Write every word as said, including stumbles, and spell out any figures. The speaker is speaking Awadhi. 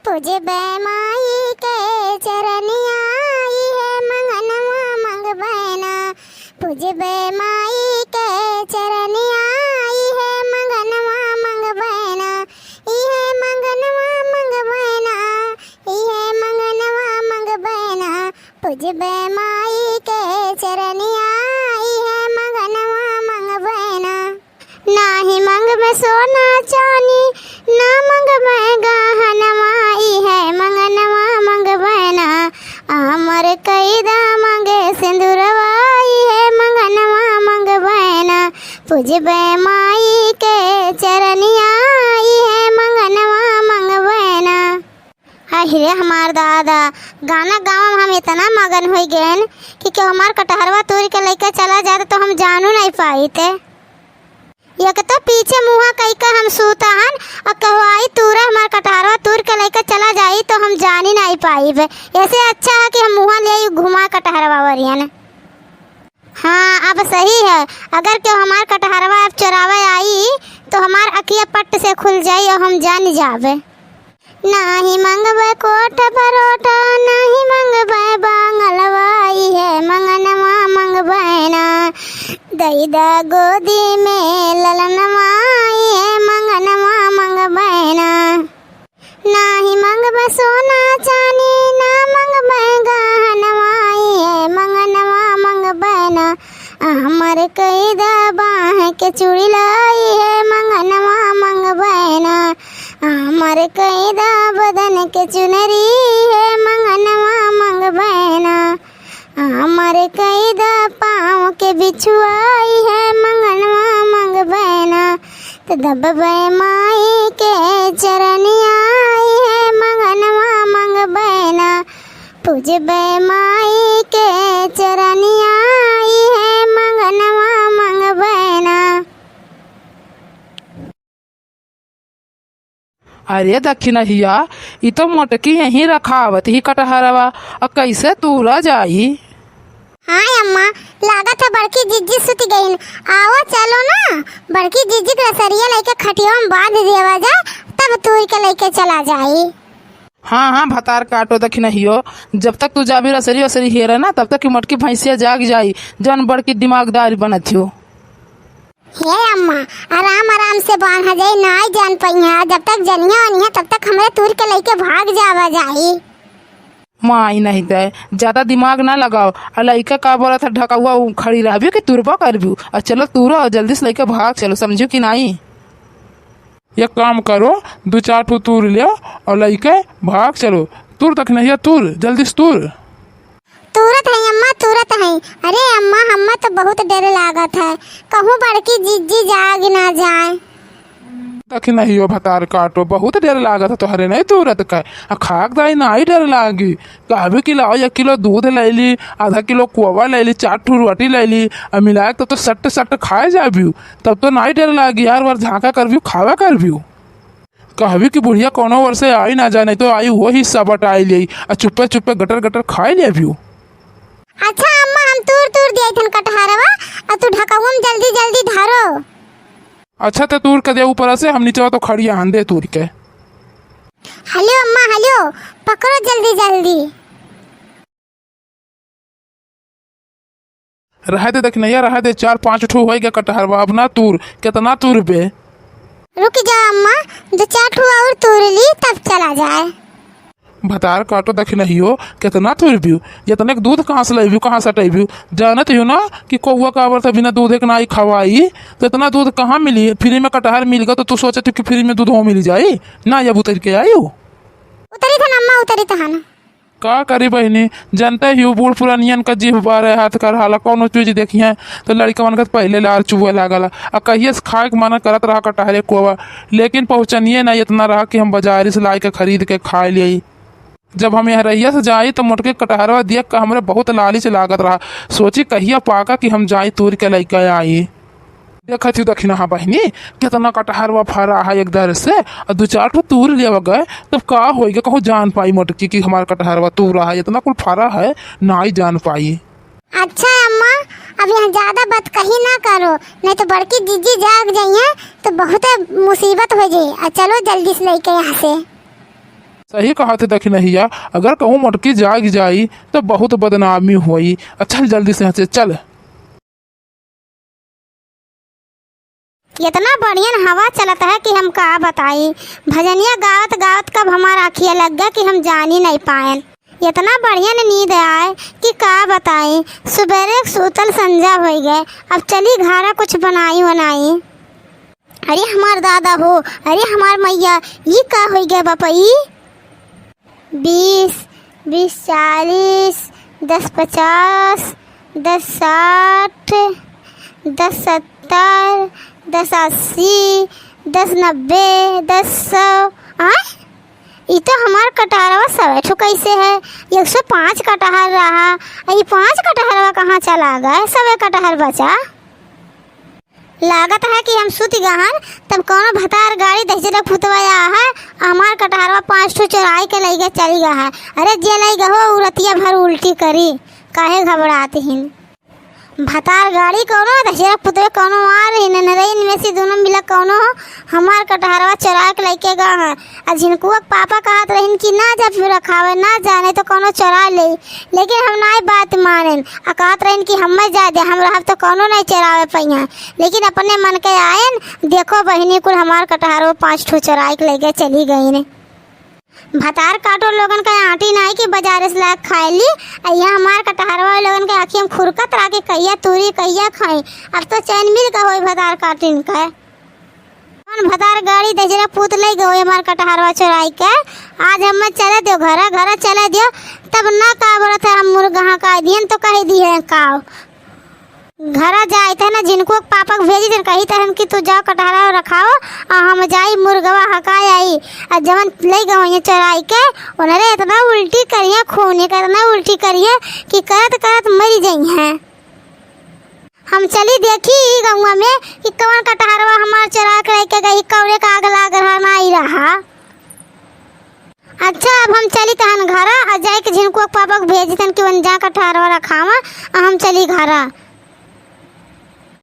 पूजबे माई के चरनिया, इहे मंगनवा मंगबे ना। पूजबे माई के चरनिया, इहे मंगनवा मंगबे ना। इहे मंगनवा मंगबे ना। इहे मंगनवा मंगबे ना। पूजबे माई के चरनिया, इहे मंगनवा मंगबे ना। नाही मंगबे सोना चानी, ना मंगबे गहनवा, इहे मंगनवा मंगबे ना। अमर कइदा मांगे सिंदूरवा, इहे मंगनवा मंगबे ना। पूजबे माई के चरनिया, इहे मंगनवा मंगबे ना। अहि रे हमार दादा, गाना गावम हम इतना मगन होइ गएन कि केहू हमार कटहरवा तूर के लइके चला जात तो हम जानू नहीं पाइत। एक तो पीछे मुँहा कइ के हम सूता हन, अउर केहू आई तूरा हमार कटहरवा तूर के लइके चला जाई तो हम जानी नहीं पाइब। ऐसे अच्छा है कि हम मुँहा ले आई घुमा कटहरवा वरियन। हाँ, अब सही है, अगर केहू हमार कटहरवा अब चोरावे आई, तो हमार अखिया पट से खुल जाई अउर हम जान जाबे। नाही मंगबे कोट बरोटा, नाही मंगबे बांगलवा, इहे मंगनवा मंगबे ना। दई दा गोदी में ललनवा, इहे मंगनवा मंगबे ना। नाही मंगबे सोना चानी, ना मंगबे गहनवा, इहे मंगनवा मंगबे ना। अमर कइदा बाँह के चूड़ी ला, इहे मंगनवा मंगबे ना। अमर कइदा बदन के चुनरी, इहे मंगनवा मंगबे ना। अमर कइदा पाँव के बिछुआ, इहे मंगनवा मंगबे ना। त दबबे माई के चरनिया, इहे मंगनवा मंगबे ना। पूजबे माई के चरनिया, इहे मंगनवा मंगबे ना। अरे दखिनहिया, ई तो मोटकी यहीं रखावत ही कटहरवा, अ कइसे तूरा जाई? हाँ अम्मा, लागत है बड़की जिज्जी सुति गइन। आवा चलो ना, बड़की जिज्जी के रसरिया लइके खटिया में बाँध देवा जाए, तब तूर के लइके चला जाई। हाँ, हाँ, भतार काटो दखिनहियो, जब तक तू जाबी रसरी वसरी हेरे ना, तब तक कि मोटकी भैंसिया जाग जाई, जौन बड़की दिमागदारी बनत हो। हे अम्मा, आराम आराम से बाँधा जाई, नाई जान पइहैं। जब तक जनिया ओनिया, तब तक हमरे तूर के लइके भाग जावा जाई। माई नहीं दे, ज्यादा दिमाग ना लगाओ। आ लइका का बोलत है, ढकउआ उ खड़ी रहबी कि तुरबा करबी? आ चलो तूरो, जल्दी से लइके भाग चलो, समझो कि नाई? एक काम करो, दू चार ठो तूर लेव अउर लइके भाग चलो। तूर दखिनहिया, तूर, जल्दी से तूर। तुरत हई अम्मा, तुरत हई। अरे अम्मा, हम्मा तो बहुत डर लागत है, कहूँ बड़की जिज्जी जाग ना जाए। दखिनहियो भतार काटो, बहुत डर लागत है तोहरे नहीं तुरत का। आ खाक दाई नाई डर लागी। कहबी कि लाओ एक किलो दूध लइली, आधा किलो कोवा लइली, चार ठो रोटी लइली, आ मिलाए के तो, तो सट सट खाए जाबियो। तब तो नाई डर लागी, यार वार झाँका करबियो, खावा करबियो। कहबी कि बुढ़िया कौनो ओर से आई ना जाए, नहीं तो आई वो हिस्सा बटाई लेई, आ चुप्पे चुप्पे गटर गटर खाए लेबियो। अच्छा अम्मा, हम तूर तूर दिया थन कटहरवा, आ तू ढकउआ में जल्दी जल्दी धरो। अच्छा, तो तूर के दे ऊपर से, हम नीचे तो खड़ी हन, दे तूर के। हेलो अम्मा, हेलो, पकड़ो जल्दी जल्दी। रहे दे दखिनहिया, रहे दे, चार पाँच ठो होइ गए कटहरवा, अब ना तूर, केतना तूरबे? रुक जाओ अम्मा, दो चार ठो और तूर ली, तब चला जाए। भतार काटो दखिनहियो, केतना तूरबियो? एतने के दूध कहाँ से लइबियो, कहाँ से अटइबियो? जानत हियो ना कि कौआ काबर से बिना दूधे के नाई खवाई, तो एतना दूध कहाँ मिली? फ्री में कटहर मिल गए तो तू सोचत हो कि फ्री में दूधो मिल जाई? ना, अब उतर के आइयो। उतरी थन अम्मा, उतरी थन। का करी बहिनी, जानते ही हो, बूढ़ पुरानियन का जीभ बारह हाथ का रहला, कौनो चीज देखिहैं तो लड़िकवन का पहिले लार चुए लागला। आ कहिए से खाए के मन करत रहा कटहरे कोवा, लेकिन पहुँचनिए ना एतना रहा कि हम बाजारी से लाइ के खरीद के खाए लेई। जब हम यहरहिया से जाई तो मोटके कटहरवा देख के हमरे बहुत लालिच लागत रहा। सोची कहिया पाका कि हम जाई तूर के लइके आई। देखत ही दखिनहा बहिनी, केतना कटहरवा फरा है एक दर से, और दू चार ठो तूर लेवा गए, तब का होइगा, कहूँ जान पाई मोटकी कि हमार कटहरवा तूरा है, एतना कुल फरा है, नाई जान पाई। अच्छा अम्मा, अब यहाँ ज्यादा बतकही ना करो, नहीं तो बड़की जिज्जी जाग जाइहैं तो बहुते मुसीबत होइ जाई। आ चलो जल्दी से लइके यहाँ से। सही कहत है दखिनहिया, अगर कहूँ मोटकी जाग जाई, तो बहुत बदनामी होई। अच्छा, जल्दी से यहाँ से चल। इतना बढ़ियन हवा चलत है कि हम का बताई। भजनिया गावत गावत कब हमार आँखिया लग गया कि हम जानी नहीं पाएन। इतना बढ़ियन नींद आए कि का बताई। सुबेरे सूतल संझा होइ गए, अब चली घरा कुछ बनाई वनाई। अरे हमार दादा हो, अरे हमार मैया, ई का होइ गया बापा ई? बीस, बीस चालीस, दस पचास, दस साठ, दस सत्तर, दस अस्सी, दस नब्बे, दस सौ। आय, ई तो हमार कटहरवा सवे ठो कैसे है? एक सौ पाँच कटहर रहा, आ ई पाँच कटहरवा कहाँ चला गए? सवे कटहर बचा। लागत है कि हम सुति गहन, तब कौनो भतार गाड़ी दहिजरा पुतवा आ है, हमार कटहरवा पाँच ठो चोराई के लइके चली गए है। अरे जे लइ गहो, उ रतिया भर उल्टी करी, काहे घबरात हिन? भतार गाड़ी कौनो दहिजरा पुतवा कौनो आ रही न, नरैन में से दोनों मिला कौनो हमार कटहरवा चोराई के लइके गए है। आ झिनकुआ के पापा कहत रहिन कि ना जा फिर रखावे, ना जाने तो कौनो चोरा ले, लेकिन हम नाई बात मानेन। आ कहत रहिन कि हमें जाए दे, हम रहब तो कौनो नहीं चोरावे पइहा, लेकिन अपने मन के आएन। देखो बहिनी, कुल हमार कटहरो पाँच ठो चोराई के लेके चली गईन। भतार काटो लोगन के आटी नाई कि बाजारे से लाके खाए ली। आ यहाँ हमार कटहरवा लोगन के आँखी में खुरकत रहा कि कहिया तूरी, कहिया खाई। अब तो चैन मिल के होई भतार काटिन के। कौन भतार गाड़ी दहिजरा पूत लइ गयो हमार कटहरवा चोराई के। आज हमें चले दियो घरा, घरा चले दियो। तब ना का बोलत है, हम मुर्गा हकाई दियन तो कह दिए हैं काव। घरा जाइत है ना, झिनकुआ के पापा के भेजी तन कही तहन कि तू जाओ कटहरवा रखाओ, आ हम जाई मुर्गवा हकाई आई। आ जवन लइ गयो ये चोराई के, उन्हरे इतना उल्टी करिए, खूने का इतना उल्टी करिए कि करत करत मरी जइहैं। हम चली देखी ई गौवा में कि कवन कटहरवा हमार चोरा के लेके गई, कौरे का आग लाग रहा, ना आई रहा। अच्छा, अब हम चली तहन घरा, आ जाए के झिनकुआ के पापा के भेजी तन कि वन जा कटहरवा रखावा, आ हम चली घरा।